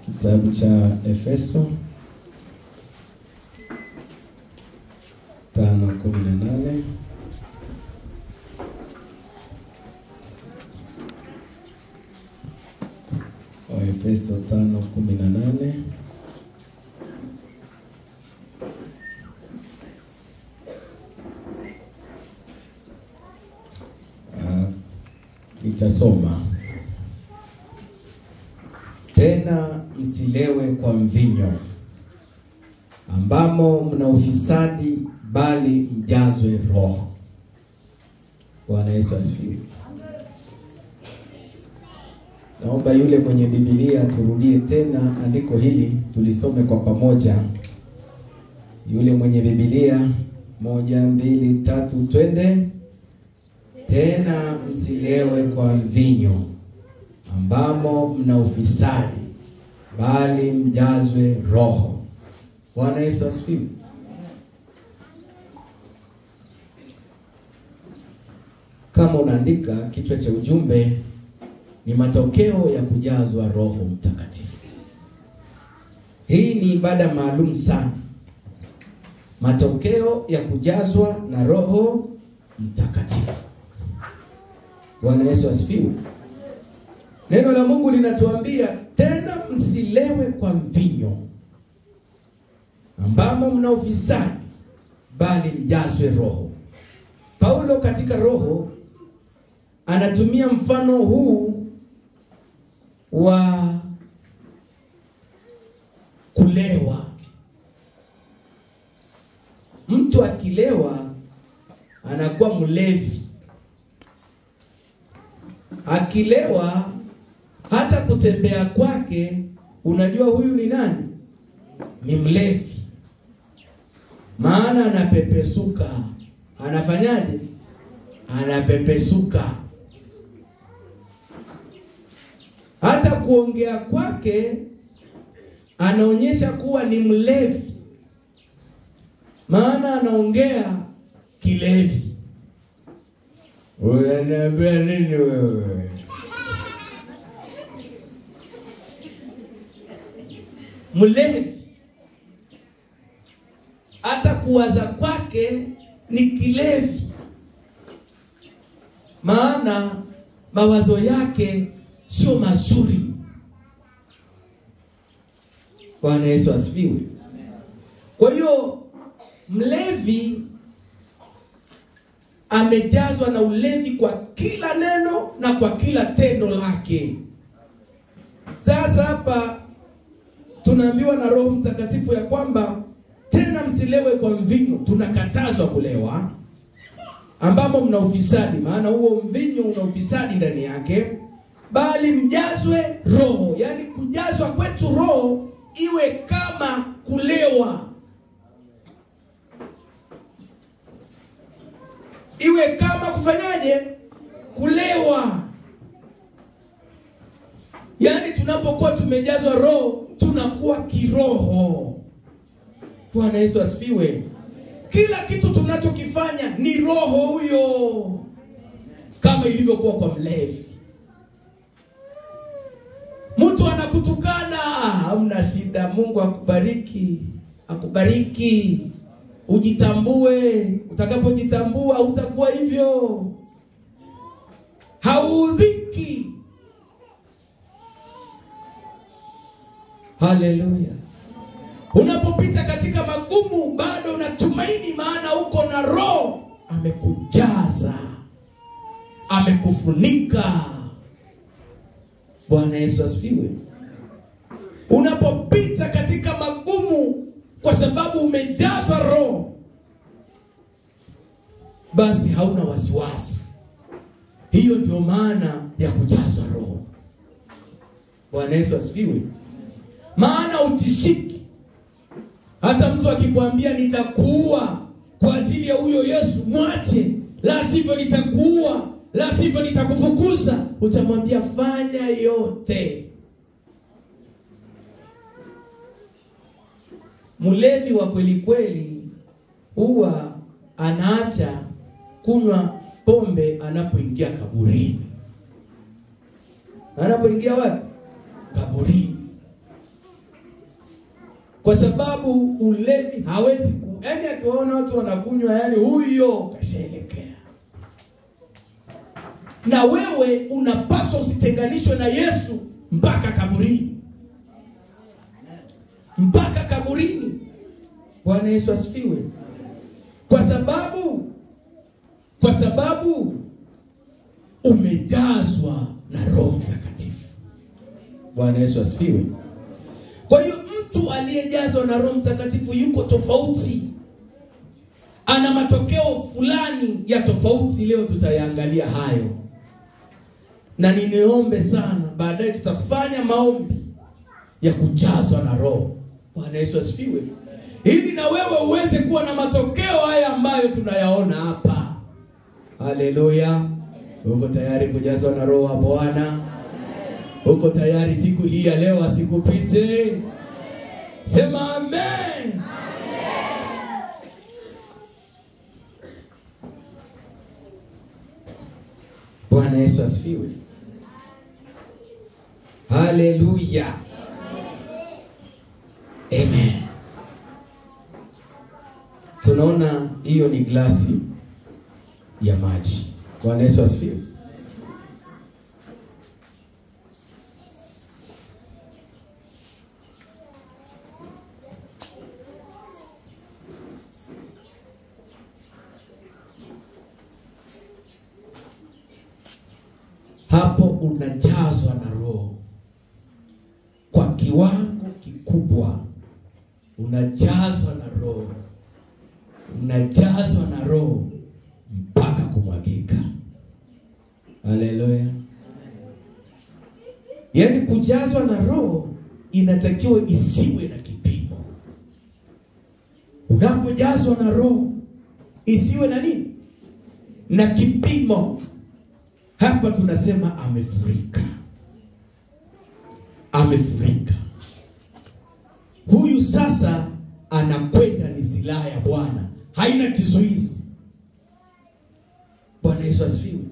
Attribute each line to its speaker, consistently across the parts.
Speaker 1: Kitabu cha Efeso 5:18. Waefeso 5:18. Nitasoma. Tena msilewe kwa mvinyo, ambamo mna ufisadi, bali mjazwe Roho. Bwana Yesu asifiwe. Naomba yule mwenye Biblia turudie tena andiko hili, tulisome kwa pamoja. Yule mwenye Biblia, 1, 2, 3, twende. Tena msilewe kwa mvinyo, ambamo mna ufisadi, bali mjazwe Roho. Bwana Yesu asifiwe. Kama unaandika, kichwa cha ujumbe ni matokeo ya kujazwa Roho Mtakatifu. Hii ni ibada maalum sana. Matokeo ya kujazwa na Roho Mtakatifu. Bwana Yesu asifiwe. Neno la Mungu linatuambia tena msilewe kwa mvinyo, ambamo mna ufisadi, bali mjazwe Roho. Paulo katika Roho anatumia mfano huu wa kulewa. Mtu akilewa anakuwa mlevi. Akilewa hata kutembea kwake unajua huyu ni nani? Ni mlevi. Maana anapepesuka. Anafanyaje? Anapepesuka. Hata kuongea kwake anaonyesha kuwa ni mlevi. Maana anaongea kilevi. Unaniambia nini wewe? Mlevi. Hata kuwaza kwake ni kilevi. Maana mawazo yake sio mazuri. Bwana Yesu asifiwe. Kwa hiyo mlevi amejazwa na ulevi kwa kila neno na kwa kila tendo lake. Sasa hapa tunaambiwa na Roho Mtakatifu ya kwamba tena msilewe kwa mvinyo. Tunakatazwa kulewa, ambamo mna ufisadi, maana huo mvinyo una ufisadi ndani yake, bali mjazwe Roho. Yani kujazwa kwetu Roho iwe kama kulewa, iwe kama kufanyaje? Kulewa. Yani tunapokuwa tumejazwa Roho tunakuwa kiroho. Bwana Yesu asifiwe. Kila kitu tunachokifanya ni roho huyo, kama ilivyokuwa kwa mlevi. Mtu anakutukana, hamna shida, Mungu akubariki, akubariki. Ujitambue, utakapojitambua utakuwa hivyo. Hauudhiki. Haleluya. Unapopita katika magumu bado unatumaini, maana uko na Roho amekujaza, amekufunika. Bwana Yesu asifiwe. Unapopita katika magumu kwa sababu umejazwa Roho, basi hauna wasiwasi. Hiyo ndio maana ya kujazwa Roho. Bwana Yesu asifiwe. Maana utishiki. Hata mtu akikwambia nitakuua kwa ajili ya huyo Yesu, mwache, la sivyo nitakuua, la sivyo nitakufukuza, utamwambia fanya yote. Mlevi wa kweli kweli huwa anaacha kunywa pombe anapoingia kaburini. Anapoingia wapi? Kaburini. Kwa sababu ulevi hawezi yaani akiwaona watu wanakunywa, yaani huyo kashaelekea. Na wewe unapaswa usitenganishwe na Yesu mpaka kaburini. Mpaka kaburini. Bwana Yesu asifiwe. Kwa sababu umejazwa na Roho Mtakatifu. Bwana Yesu asifiwe. Kwa hiyo mtu aliyejazwa na Roho Mtakatifu yuko tofauti. Ana matokeo fulani ya tofauti. Leo tutayaangalia hayo. Na niniombe sana, baadaye tutafanya maombi ya kujazwa na Roho. Bwana Yesu asifiwe. Ili na wewe uweze kuwa na matokeo haya ambayo tunayaona hapa. Haleluya. Uko tayari kujazwa na Roho wa Bwana? Uko tayari siku hii ya leo asikupite? Sema amen. Bwana Yesu asifiwe. Haleluya. Amen. Tunaona hiyo ni glasi ya maji. Bwana Yesu asifiwe. Hapo unajazwa na Roho kwa kiwango kikubwa. Unajazwa na Roho. Unajazwa na Roho mpaka kumwagika. Haleluya. Yaani kujazwa na Roho inatakiwa isiwe na kipimo. Unapojazwa na Roho isiwe na nini? Na kipimo. Hapa tunasema amefurika. Amefurika. Huyu sasa anakwenda ni silaha ya Bwana. Haina kizuizi. Bwana Yesu asifiwe.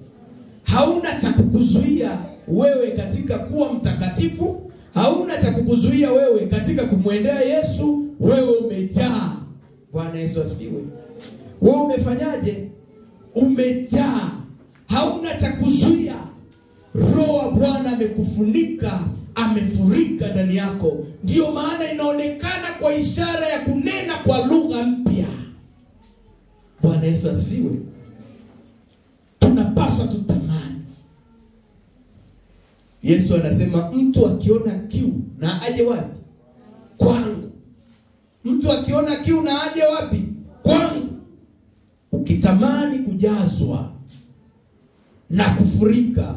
Speaker 1: Hauna cha kukuzuia wewe katika kuwa mtakatifu. Hauna cha kukuzuia wewe katika kumwendea Yesu. Wewe umejaa. Bwana Yesu asifiwe. Wewe umefanyaje? Umejaa. Hauna cha kuzuia. Roho wa Bwana amekufunika, amefurika ndani yako. Ndiyo maana inaonekana kwa ishara ya kunena kwa lugha mpya. Bwana Yesu asifiwe. Tunapaswa tutamani. Yesu anasema mtu akiona kiu na aje wapi? Kwangu. Mtu akiona kiu na aje wapi? Kwangu. Ukitamani kujazwa na kufurika,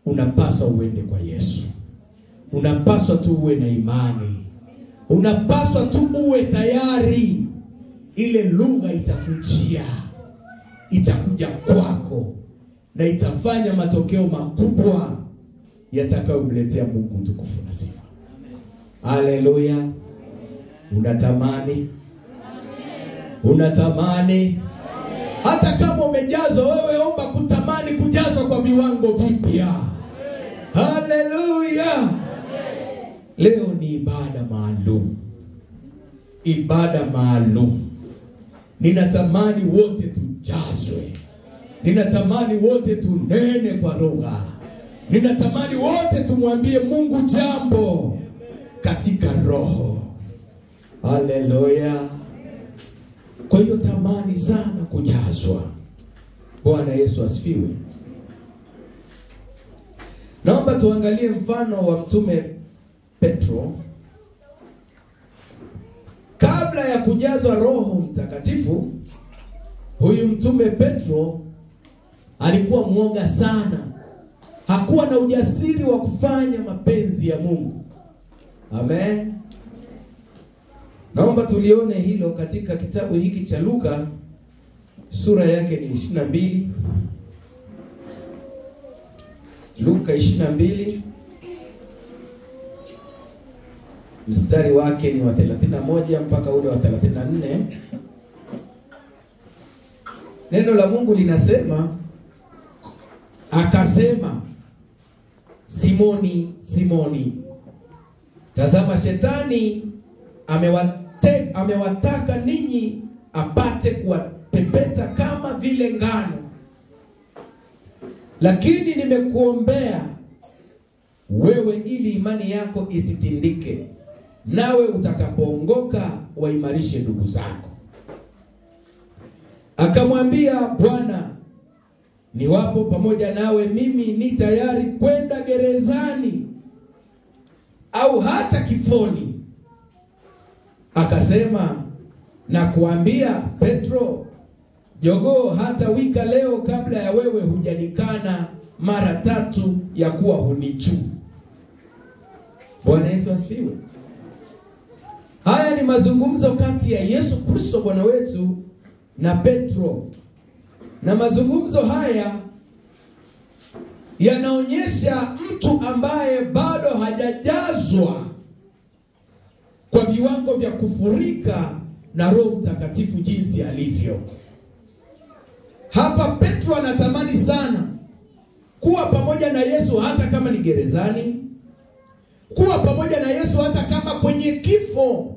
Speaker 1: unapaswa uende kwa Yesu. Unapaswa tu uwe na imani. Unapaswa tu uwe tayari. Ile lugha itakujia. Itakuja kwako na itafanya matokeo makubwa yatakayomletea Mungu utukufu na sifa. Haleluya. Unatamani? Unatamani? Hata kama umejazwa wewe, omba kutamani kujazwa kwa viwango vipya. Haleluya. Leo ni ibada maalum. Ibada maalum. Ninatamani wote tujazwe. Ninatamani wote tunene kwa lugha. Ninatamani wote tumwambie Mungu jambo katika Roho. Haleluya. Kwa hiyo tamani sana kujazwa. Bwana Yesu asifiwe. Naomba tuangalie mfano wa Mtume Petro. Kabla ya kujazwa Roho Mtakatifu, huyu Mtume Petro alikuwa mwoga sana. Hakuwa na ujasiri wa kufanya mapenzi ya Mungu. Amen. Naomba tulione hilo katika kitabu hiki cha Luka, sura yake ni 22. Luka 22 mstari wake ni wa 31 mpaka ule wa 34. Neno la Mungu linasema, akasema, si Simoni, Simoni, tazama shetani amewataka ninyi apate kuwapepeta kama vile ngano, lakini nimekuombea wewe ili imani yako isitindike, nawe utakapoongoka waimarishe ndugu zako. Akamwambia, Bwana, niwapo pamoja nawe mimi ni tayari kwenda gerezani au hata kifoni. Akasema, na kuambia Petro, jogoo hata wika leo kabla ya wewe hujanikana mara tatu ya kuwa hunijui. Bwana Yesu asifiwe. Haya ni mazungumzo kati ya Yesu Kristo Bwana wetu na Petro. Na mazungumzo haya yanaonyesha mtu ambaye bado hajajazwa kwa viwango vya kufurika na Roho Mtakatifu jinsi alivyo. Hapa Petro anatamani sana kuwa pamoja na Yesu hata kama ni gerezani, kuwa pamoja na Yesu hata kama kwenye kifo,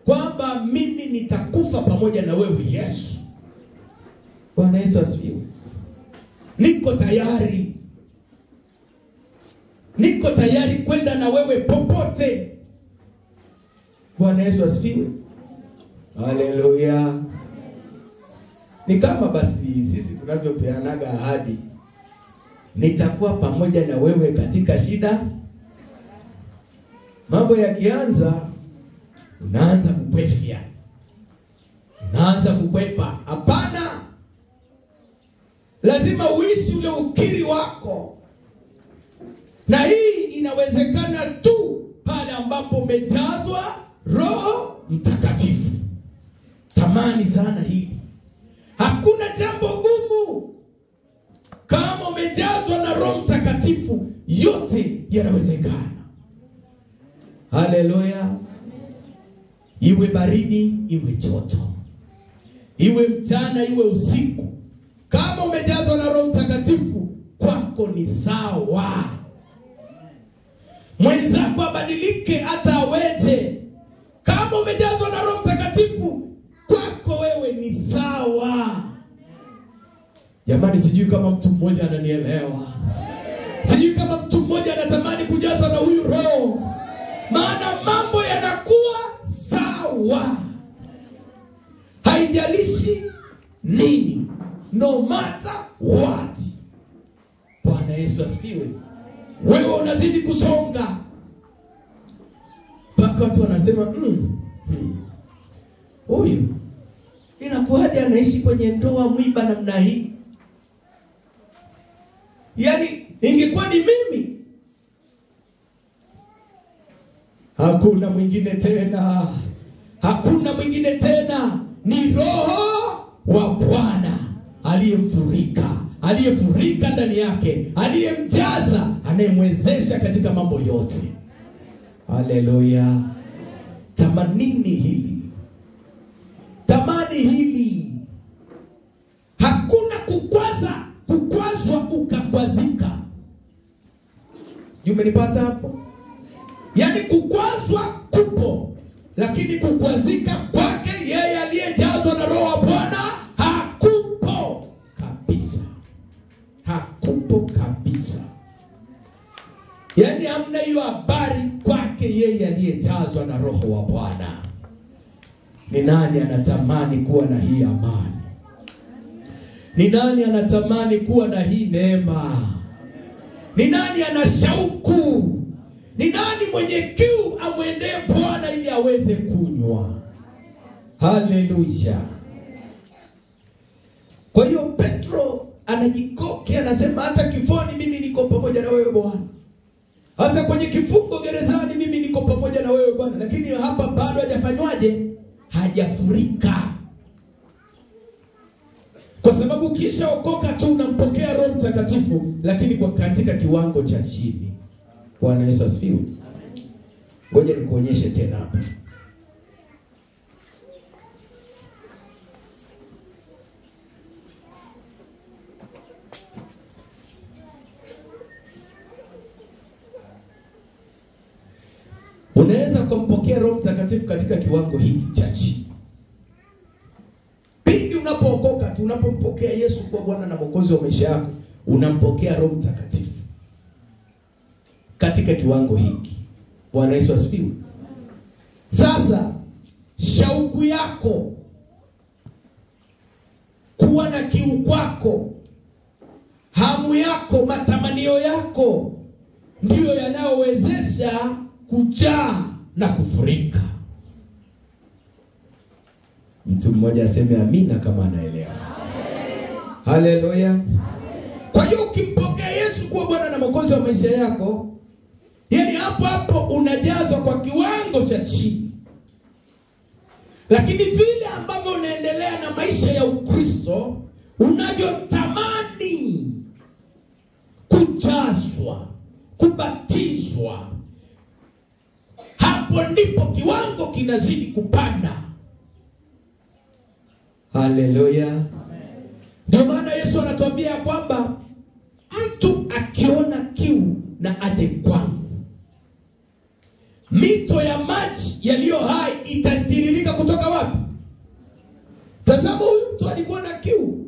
Speaker 1: kwamba mimi nitakufa pamoja na wewe Yesu. Bwana Yesu asifiwe. Niko tayari. Niko tayari kwenda na wewe popote. Bwana Yesu asifiwe. Haleluya. Ni kama basi sisi tunavyopeanaga ahadi, nitakuwa pamoja na wewe katika shida. Mambo yakianza, unaanza kukwefia, unaanza kukwepa. Hapana, lazima uishi ule ukiri wako. Na hii inawezekana tu pale ambapo umejazwa Roho Mtakatifu. Tamani sana hili. Hakuna jambo gumu kama umejazwa na Roho Mtakatifu, yote yanawezekana. Haleluya. Iwe baridi, iwe joto, iwe mchana, iwe usiku, kama umejazwa na Roho Mtakatifu, kwako ni sawa. Mwenzako abadilike hata aweje, kama umejazwa na Roho Mtakatifu, kwako wewe ni sawa. Jamani, sijui kama mtu mmoja ananielewa. Sijui kama mtu mmoja anatamani kujazwa na huyu Roho. Maana mambo yanakuwa sawa. Haijalishi nini, no matter what. Bwana Yesu asifiwe. Wewe unazidi kusonga mpaka watu wanasema huyu inakuwaje anaishi kwenye ndoa mwiba namna hii? Yaani ingekuwa ni mimi, hakuna mwingine tena, hakuna mwingine tena, ni Roho wa Bwana aliyemfurika, aliyefurika ndani yake, aliyemjaza, anayemwezesha katika mambo yote. Haleluya. Tamanini hili, tamani hili. Hakuna kukwaza, kukwazwa ukakwazika. Sijui umenipata hapo? Yaani kukwazwa kupo, lakini kukwazika kwake yeye aliyejazwa na Roho wa Bwana hakupo kabisa. Hakupo kabisa. Yaani hamna hiyo habari kwake yeye aliyejazwa na Roho wa Bwana. Ni nani anatamani kuwa na hii amani? Ni nani anatamani kuwa na hii neema? Ni nani ana shauku? Ni nani mwenye kiu amwendee Bwana ili aweze kunywa? Haleluya. Kwa hiyo Petro anajikoke, anasema hata kifoni mimi niko pamoja na wewe Bwana. Hata kwenye kifungo gerezani mimi niko pamoja na wewe Bwana. Lakini hapa bado hajafanywaje? Hajafurika. Kwa sababu kisha okoka tu unampokea Roho Mtakatifu, lakini kwa katika kiwango cha chini. Bwana Yesu asifiwe. Ngoja nikuonyeshe tena hapa. kumpokea Roho Mtakatifu katika kiwango hiki cha chini. Pindi unapookoka tu, unapompokea Yesu kuwa Bwana na Mwokozi wa maisha yako, unampokea Roho Mtakatifu katika kiwango hiki. Bwana Yesu asifiwe. Sasa shauku yako, kuwa na kiu kwako, hamu yako, matamanio yako ndiyo yanayowezesha kujaa na kufurika. Mtu mmoja aseme amina kama anaelewa. Haleluya. Kwa hiyo ukimpokea Yesu kuwa Bwana na Mwokozi wa maisha yako, yani hapo hapo unajazwa kwa kiwango cha chini. Lakini vile ambavyo unaendelea na maisha ya Ukristo, unavyotamani kujazwa, kubatizwa, hapo ndipo kiwango kinazidi kupanda. Haleluya. Ndio maana Yesu anatuambia kwamba mtu akiona kiu na aje kwangu, mito ya maji yaliyo hai itatiririka kutoka wapi? Tazama, huyu mtu alikuwa na kiu,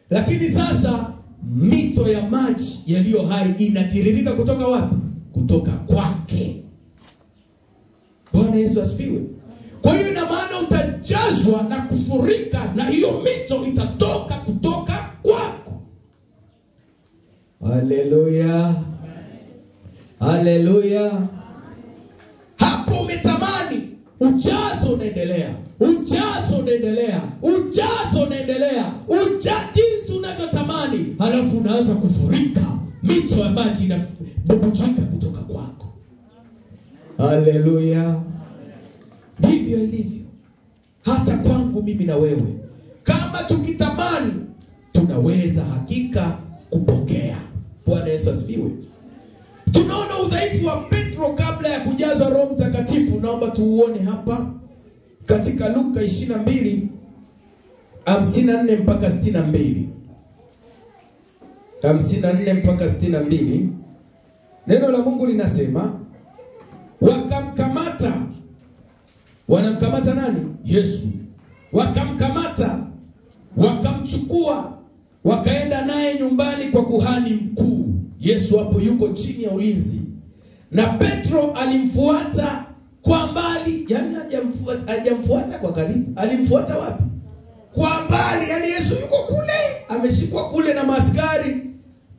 Speaker 1: lakini sasa mito ya maji yaliyo hai inatiririka kutoka wapi? Kutoka kwake. Bwana Yesu asifiwe. Kwa hiyo ina maana utajazwa na kufurika, na hiyo mito itatoka kutoka kwako. Haleluya. Haleluya. Hapo umetamani, ujazo unaendelea, ujazo unaendelea, ujazo unaendelea, jinsi unavyotamani, halafu unaanza kufurika, mito ya maji inabubujika kutoka kwako. Haleluya. Ndivyo ilivyo hata kwangu mimi na wewe. Kama tukitamani, tunaweza hakika kupokea. Bwana Yesu asifiwe. Tunaona udhaifu wa Petro kabla ya kujazwa Roho Mtakatifu. Naomba tuuone hapa katika Luka 22:54 mpaka 62. 54 mpaka 62. Neno la Mungu linasema, wakamkamata. Wanamkamata nani? Yesu. Wakamkamata, wakamchukua, wakaenda naye nyumbani kwa kuhani mkuu. Yesu hapo yuko chini ya ulinzi. Na Petro alimfuata kwa mbali. Yaani hajamfuata kwa karibu. Alimfuata wapi? Kwa mbali. Yaani Yesu yuko kule, ameshikwa kule na maaskari.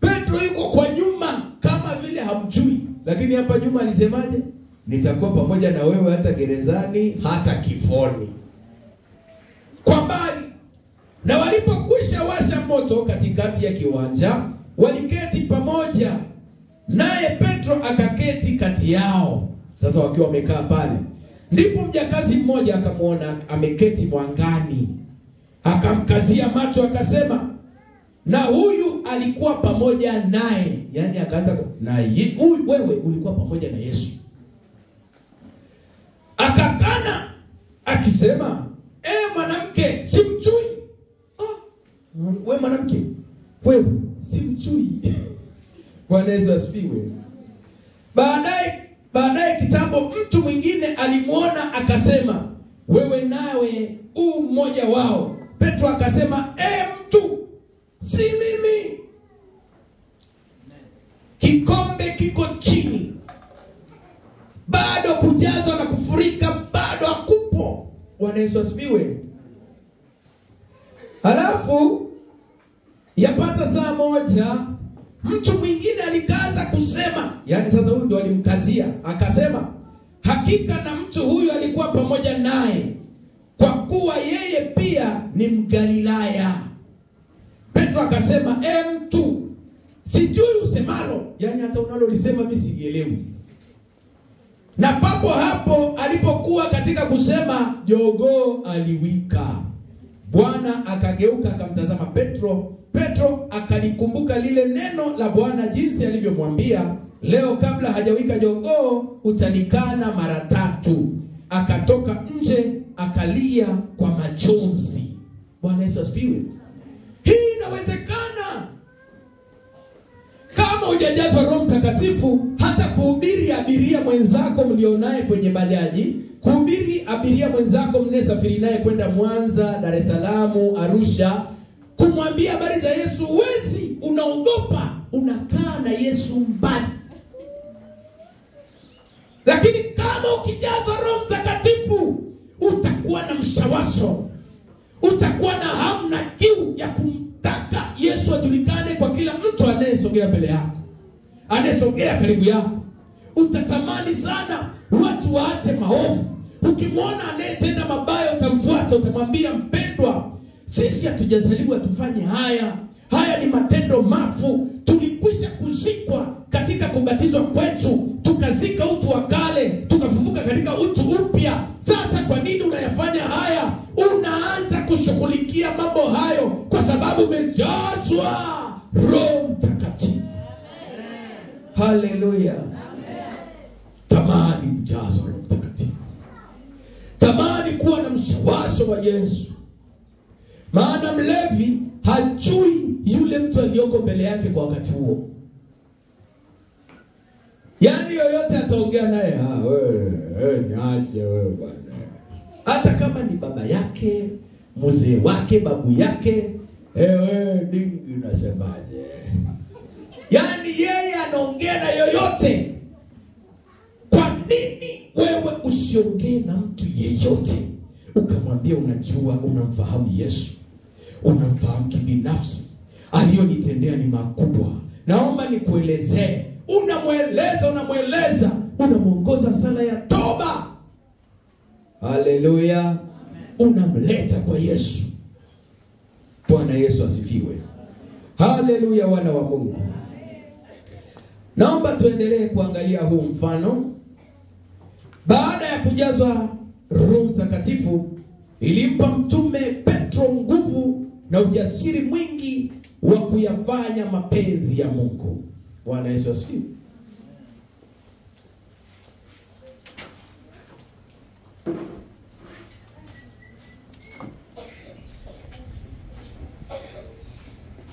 Speaker 1: Petro yuko kwa nyuma kama vile hamjui. Lakini hapa nyuma alisemaje? Nitakuwa pamoja na wewe hata gerezani, hata kifoni. Kwa mbali. Na walipokwisha washa moto katikati ya kiwanja, waliketi pamoja, naye Petro akaketi kati yao. Sasa wakiwa wamekaa pale, ndipo mjakazi mmoja akamwona ameketi mwangani, akamkazia macho akasema, na huyu alikuwa pamoja naye. Yani akaanza na huyu, wewe ulikuwa pamoja na Yesu. Akakana akisema, mwanamke, simjui. Wewe mwanamke, wewe simjui. Bwana Yesu asifiwe. Baadaye kitambo mtu mwingine alimuona akasema, wewe nawe u mmoja wao. Petro akasema, mtu, si mimi. Kikombe kiko chini, bado kujazwa na kufurika bado hakupo. Bwana Yesu asifiwe. Halafu yapata saa moja, mtu mwingine alikaza kusema. Yani sasa huyu ndo alimkazia, akasema, hakika na mtu huyu alikuwa pamoja naye, kwa kuwa yeye pia ni Mgalilaya. Petro akasema, mtu, sijui usemalo. Yani hata unalolisema mimi sielewi. Na papo hapo alipokuwa katika kusema, jogoo aliwika. Bwana akageuka akamtazama Petro. Petro akalikumbuka lile neno la Bwana jinsi alivyomwambia, leo kabla hajawika jogoo utanikana mara tatu. Akatoka nje akalia kwa machozi. Bwana Yesu asifiwe. Hii inawezekana. Kama hujajazwa Roho Mtakatifu, hata kuhubiri abiria mwenzako mlionaye kwenye bajaji, kuhubiri abiria mwenzako mnayesafiri naye kwenda Mwanza, Dar es Salaam, Arusha, kumwambia habari za Yesu huwezi, unaogopa, unakaa na Yesu mbali. Lakini kama ukijazwa Roho Mtakatifu, utakuwa na mshawasho, utakuwa na hamu na kiu ya kumtaka Yesu ajulikane kwa kila mtu anayesogea mbele yako, anayesogea karibu yako. Utatamani sana watu waache maovu. Ukimwona anayetenda mabaya utamfuata, utamwambia mpendwa, sisi hatujazaliwa tufanye haya. Haya ni matendo mafu. Tulikwisha kuzikwa katika kubatizwa kwetu, tukazika utu wa kale, tukafufuka katika utu upya. Sasa kwa nini unayafanya haya? Unaanza kushughulikia mambo hayo kwa sababu umejazwa Roho Mtakatifu. Haleluya. Tamani kujazwa Roho Mtakatifu. Tamani kuwa na mshawasho wa Yesu. Maana mlevi hajui yule mtu aliyoko mbele yake kwa wakati huo. Yaani yoyote ataongea naye, ah, wewe niache wewe bwana. Hata kama ni baba yake, mzee wake, babu yake, wewe dingi unasemaje? Yaani yeye anaongea na yoyote. Kwa nini wewe usiongee na mtu yeyote ukamwambia unajua, unamfahamu Yesu, unamfahamu kibinafsi, aliyonitendea ni makubwa, naomba nikuelezee. Unamweleza, unamweleza, unamuongoza sala ya toba. Haleluya. Unamleta kwa Yesu. Bwana Yesu asifiwe. Haleluya, wana wa Mungu. Naomba tuendelee kuangalia huu mfano. Baada ya kujazwa Roho Mtakatifu, ilimpa mtume Petro nguvu na ujasiri mwingi wa kuyafanya mapenzi ya Mungu. Bwana Yesu asifiwe.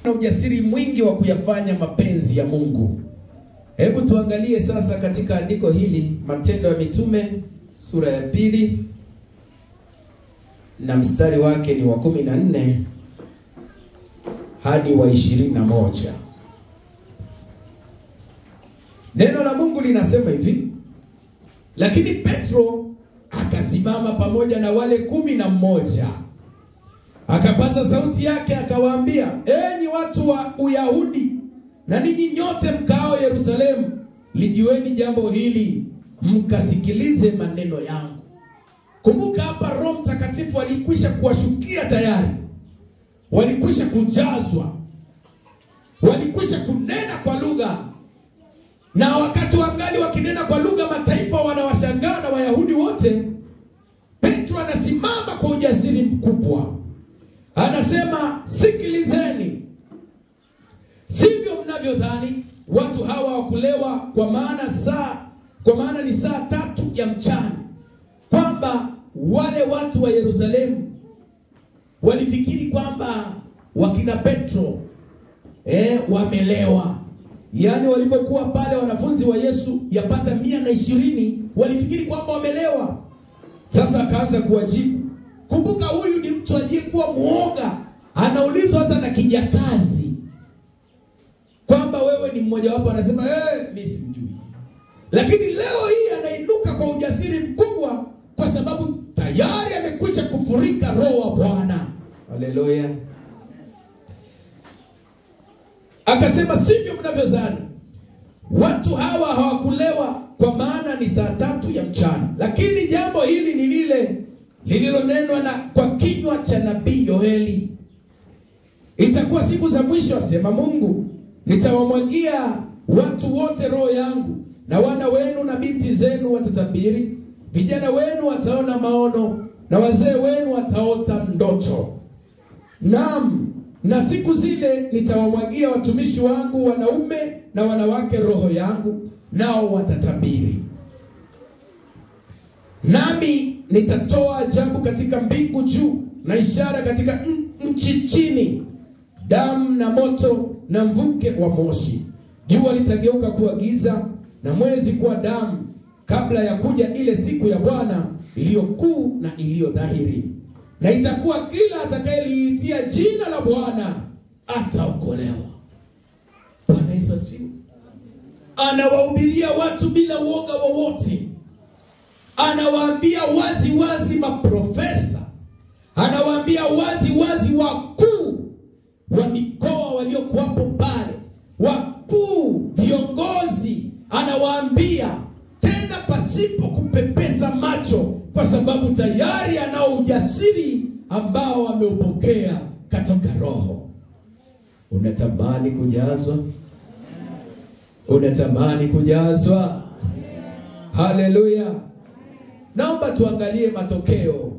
Speaker 1: Na ujasiri mwingi wa kuyafanya mapenzi ya Mungu. Hebu tuangalie sasa katika andiko hili, Matendo ya Mitume sura ya 2 na mstari wake ni wa 14 hadi wa 21. Neno la Mungu linasema hivi: lakini Petro akasimama pamoja na wale 11, akapaza sauti yake akawaambia, enyi watu wa Uyahudi na ninyi nyote mkaao Yerusalemu, lijueni jambo hili, mkasikilize maneno yangu. Kumbuka hapa Roho Mtakatifu alikwisha kuwashukia tayari, walikwisha kujazwa, walikwisha kunena kwa lugha. Na wakati wangali wakinena kwa lugha, mataifa wanawashangaa na Wayahudi wote. Petro anasimama kwa ujasiri mkubwa, anasema, sikilizeni, sivyo mnavyodhani, watu hawa wakulewa, kwa maana ni saa 3 ya mchana. Kwamba wale watu wa Yerusalemu walifikiri kwamba wakina Petro wamelewa. Yaani walivyokuwa pale wanafunzi wa Yesu yapata 120 walifikiri kwamba wamelewa. Sasa akaanza kuwajibu. Kumbuka huyu ni mtu aliyekuwa muoga, anaulizwa hata na kijakazi kwamba wewe ni mmoja wapo, anasema mimi simjui. Lakini leo hii anainuka kwa ujasiri mkubwa kwa sababu tayari amekwisha kufurika Roho wa Bwana. Haleluya. Akasema, sivyo mnavyozani, watu hawa hawakulewa, kwa maana ni saa 3 ya mchana. Lakini jambo hili ni lile lililonenwa na kwa kinywa cha nabii Yoeli. Itakuwa siku za mwisho, asema Mungu, nitawamwagia watu wote roho yangu, na wana wenu na binti zenu watatabiri, vijana wenu wataona maono, na wazee wenu wataota ndoto. Naam, na siku zile nitawamwagia watumishi wangu wanaume na wanawake roho yangu, nao watatabiri. Nami nitatoa ajabu katika mbingu juu na ishara katika nchi chini, damu na moto na mvuke wa moshi. Jua litageuka kuwa giza na mwezi kuwa damu, kabla ya kuja ile siku ya Bwana iliyo kuu na iliyo dhahiri. Na itakuwa kila atakayeliitia jina la Bwana ataokolewa. Bwana Yesu asifiwe. Anawahubiria watu bila uoga wowote. Anawaambia wazi wazi maprofesa, anawaambia wazi wazi wakuu wa mikoa waliokuwapo pale, wakuu viongozi, anawaambia tena pasipo kupepesa macho, kwa sababu tayari anao ujasiri ambao ameupokea katika Roho. Unatamani kujazwa? Unatamani kujazwa? Haleluya. Naomba tuangalie matokeo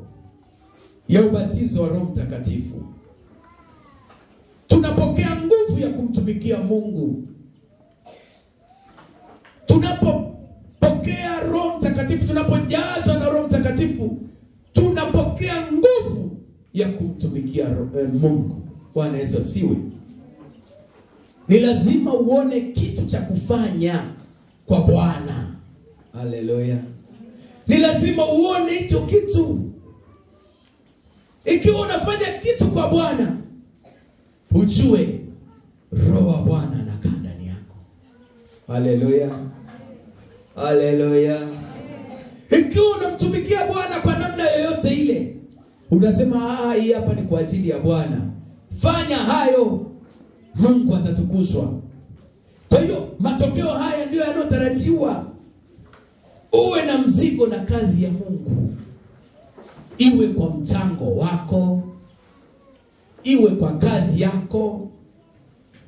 Speaker 1: ya ubatizo wa Roho Mtakatifu. Tunapokea nguvu ya kumtumikia Mungu. Tunapopokea Roho Mtakatifu, tunapojazwa na Roho Mtakatifu, tunapokea nguvu ya kumtumikia Mungu. Bwana Yesu asifiwe. Ni lazima uone kitu cha kufanya kwa Bwana. Haleluya. Ni lazima uone hicho kitu. Ikiwa unafanya kitu kwa Bwana, ujue Roho wa Bwana anakaa ndani yako. Haleluya. Haleluya. Ikiwa unamtumikia Bwana kwa namna yoyote ile, unasema hii hapa ni kwa ajili ya Bwana, fanya hayo, Mungu atatukuzwa. Kwa hiyo matokeo haya ndio yanayotarajiwa. Uwe na mzigo na kazi ya Mungu, iwe kwa mchango wako, iwe kwa kazi yako.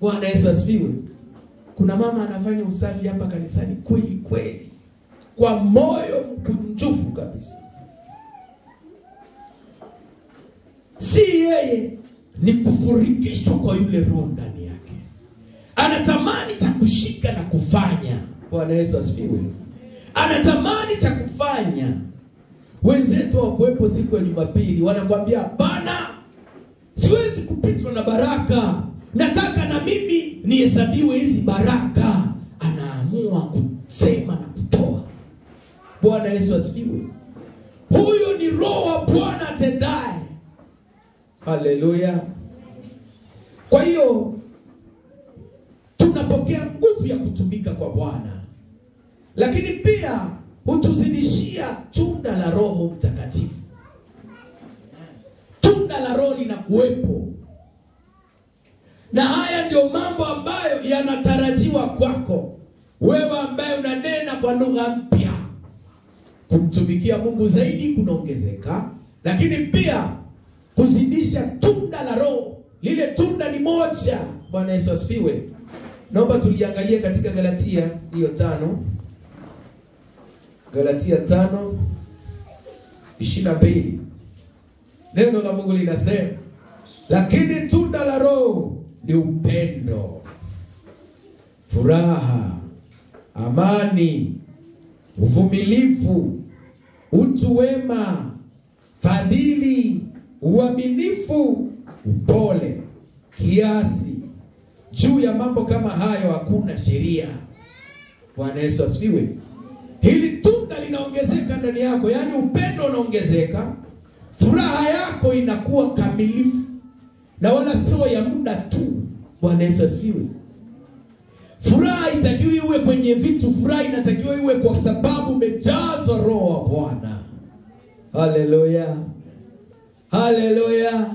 Speaker 1: Bwana Yesu asifiwe. Kuna mama anafanya usafi hapa kanisani kweli kweli, kwa moyo mkunjufu kabisa. Si yeye, ni kufurikishwa kwa yule roho ndani yake. Anatamani cha kushika na kufanya. Bwana Yesu asifiwe. Anatamani cha kufanya. Wenzetu wakuwepo siku ya Jumapili wanakuambia, bana, siwezi kupitwa na baraka, nataka na mimi nihesabiwe hizi baraka. Anaamua kusema na kutoa. Bwana Yesu asifiwe. Huyo ni Roho wa Bwana atendaye. Haleluya. Kwa hiyo tunapokea nguvu ya kutumika kwa Bwana, lakini pia hutuzidishia tunda la Roho Mtakatifu. Tunda la Roho linakuwepo. Na haya ndio mambo ambayo yanatarajiwa kwako wewe ambaye unanena kwa lugha mpya. Kumtumikia Mungu zaidi kunaongezeka, lakini pia kuzidisha tunda la Roho. Lile tunda ni moja. Bwana Yesu asifiwe. Naomba tuliangalie katika Galatia hiyo 5. Galatia 5:22. Neno la Mungu linasema, lakini tunda la Roho ni upendo, furaha, amani, uvumilivu, utu wema, fadhili, uaminifu, upole, kiasi. Juu ya mambo kama hayo hakuna sheria. Bwana Yesu asifiwe. Hili tunda linaongezeka ndani yako, yaani upendo unaongezeka, furaha yako inakuwa kamilifu na wala sio ya muda tu. Bwana Yesu asifiwe. Furaha itakiwa iwe kwenye vitu, furaha inatakiwa iwe kwa sababu umejazwa Roho wa Bwana. Haleluya. Haleluya.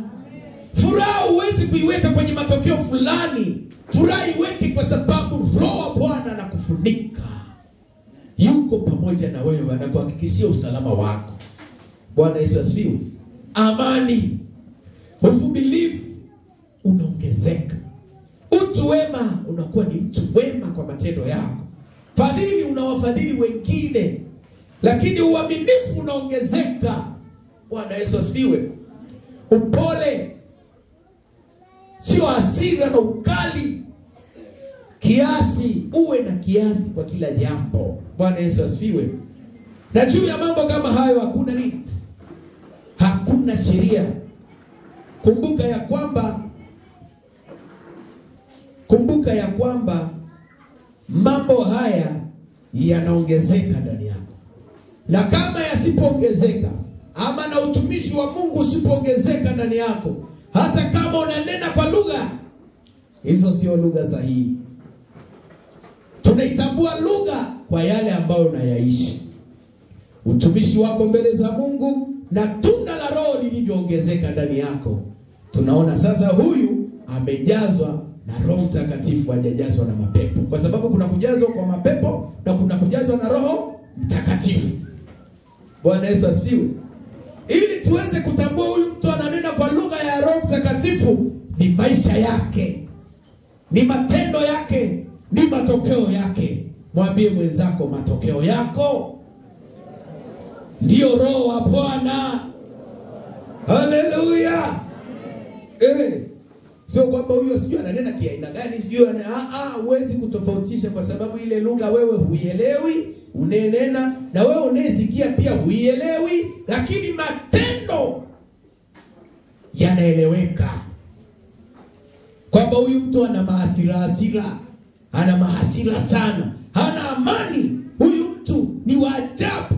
Speaker 1: Furaha huwezi kuiweka kwenye matokeo fulani. Furaha iweke kwa sababu Roho wa Bwana anakufunika. Yuko pamoja na wewe, anakuhakikishia usalama wako. Bwana Yesu asifiwe. Amani, uvumilivu unaongezeka. Utu wema, unakuwa ni mtu wema kwa matendo yako. Fadhili, unawafadhili wengine. Lakini uaminifu unaongezeka. Bwana Yesu asifiwe. Upole, sio hasira na ukali. Kiasi, uwe na kiasi kwa kila jambo. Bwana Yesu asifiwe. Na juu ya mambo kama hayo hakuna nini? Hakuna sheria. Kumbuka ya kwamba mambo haya yanaongezeka ndani yako. Na kama yasipoongezeka, ama na utumishi wa Mungu usipoongezeka ndani yako, hata kama unanena kwa lugha, hizo sio lugha sahihi. Tunaitambua lugha kwa yale ambayo unayaishi, utumishi wako mbele za Mungu na tunda la Roho lilivyoongezeka ndani yako. Tunaona sasa huyu amejazwa na Roho Mtakatifu, hajajazwa na mapepo. Kwa sababu kuna kujazwa kwa mapepo na kuna kujazwa na Roho Mtakatifu. Bwana Yesu asifiwe. Ili tuweze kutambua huyu mtu ananena kwa lugha ya Roho Mtakatifu, ni maisha yake, ni matendo yake, ni matokeo yake. Mwambie mwenzako, matokeo yako ndio Roho wa Bwana. Haleluya. Sio kwamba huyo sijui ananena kiaina gani, sijui ana huwezi kutofautisha, kwa sababu ile lugha wewe huielewi, unenena na wewe unesikia pia huielewi, lakini matendo yanaeleweka. Kwamba huyu mtu ana mahasira, ana mahasira sana, hana amani, huyu mtu ni wa ajabu.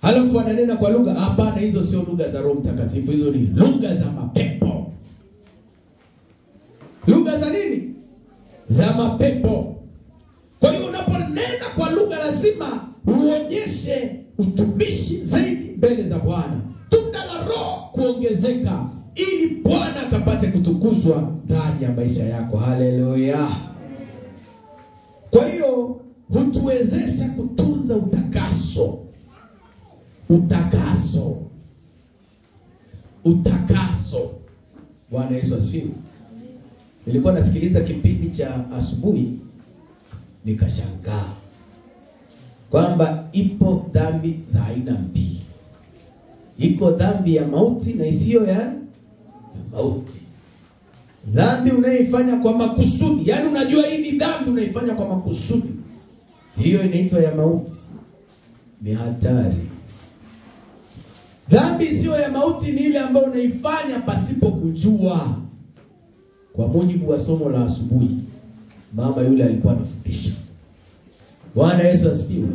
Speaker 1: Halafu ananena kwa lugha. Hapana, hizo sio lugha za Roho Mtakatifu, hizo ni lugha za mapepo. Lugha za nini? Za mapepo. Kwa hiyo unaponena kwa lugha lazima uonyeshe utumishi zaidi mbele za Bwana, tunda la Roho kuongezeka, ili Bwana akapate kutukuzwa ndani ya maisha yako. Haleluya. Kwa hiyo hutuwezesha kutunza utakaso. Utakaso. Utakaso. Bwana Yesu asifiwe. Nilikuwa nasikiliza kipindi cha asubuhi, nikashangaa kwamba ipo dhambi za aina mbili. Iko dhambi ya mauti na isiyo ya mauti. Dhambi unaifanya kwa makusudi, yaani unajua hii ni dhambi, unaifanya kwa makusudi, hiyo inaitwa ya mauti, ni hatari. Dhambi isiyo ya mauti ni ile ambayo unaifanya pasipo kujua. Kwa mujibu wa somo la asubuhi, mama yule alikuwa anafundisha. Bwana Yesu asifiwe.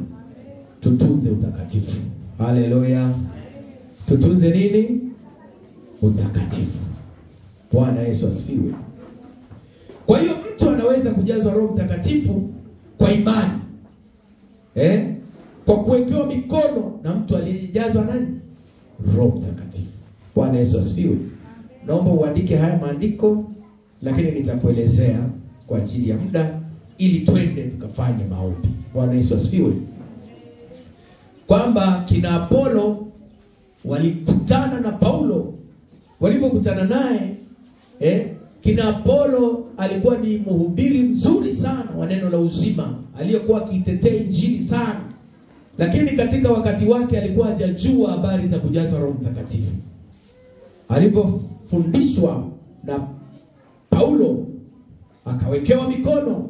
Speaker 1: Tutunze utakatifu. Haleluya. Tutunze nini? Utakatifu. Bwana Yesu asifiwe. Kwa hiyo mtu anaweza kujazwa Roho Mtakatifu kwa imani. Kwa kuwekewa mikono na mtu aliyejazwa nani? Roho Mtakatifu. Bwana Yesu asifiwe. Naomba uandike haya maandiko, lakini nitakuelezea kwa ajili ya muda ili twende tukafanye maombi. Bwana Yesu asifiwe. Kwamba kina Apollo walikutana na Paulo. Walipokutana naye, kina Apollo alikuwa ni mhubiri mzuri sana wa neno la uzima, aliyekuwa akitetea injili sana. Lakini katika wakati wake alikuwa hajajua habari za kujazwa Roho Mtakatifu. Alipofundishwa na Paulo, akawekewa mikono,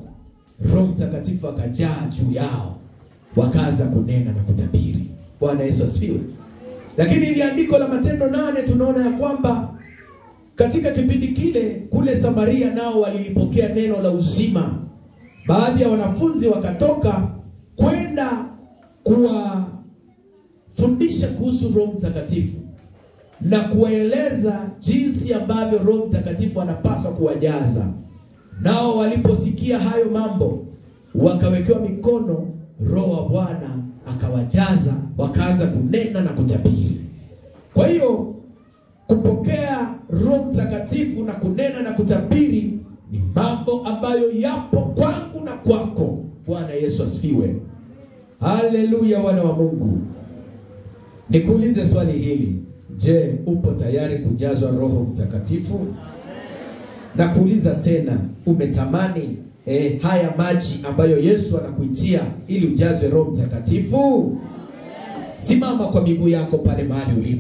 Speaker 1: Roho Mtakatifu akajaa juu yao, wakaanza kunena na kutabiri. Bwana Yesu asifiwe. Lakini ile andiko la Matendo 8 tunaona ya kwamba katika kipindi kile kule Samaria nao walilipokea neno la uzima. Baadhi ya wanafunzi wakatoka kwenda kuwafundisha kuhusu Roho Mtakatifu na kuwaeleza jinsi ambavyo Roho Mtakatifu anapaswa kuwajaza. Nao waliposikia hayo mambo, wakawekewa mikono, Roho wa Bwana akawajaza, wakaanza kunena na kutabiri. Kwa hiyo kupokea Roho Mtakatifu na kunena na kutabiri ni mambo ambayo yapo kwangu na kwako. Bwana Yesu asifiwe. Haleluya, wana wa Mungu. Nikuulize swali hili. Je, upo tayari kujazwa Roho Mtakatifu? Na kuuliza tena, umetamani haya maji ambayo Yesu anakuitia ili ujazwe Roho Mtakatifu? Simama kwa miguu yako pale mahali ulipo.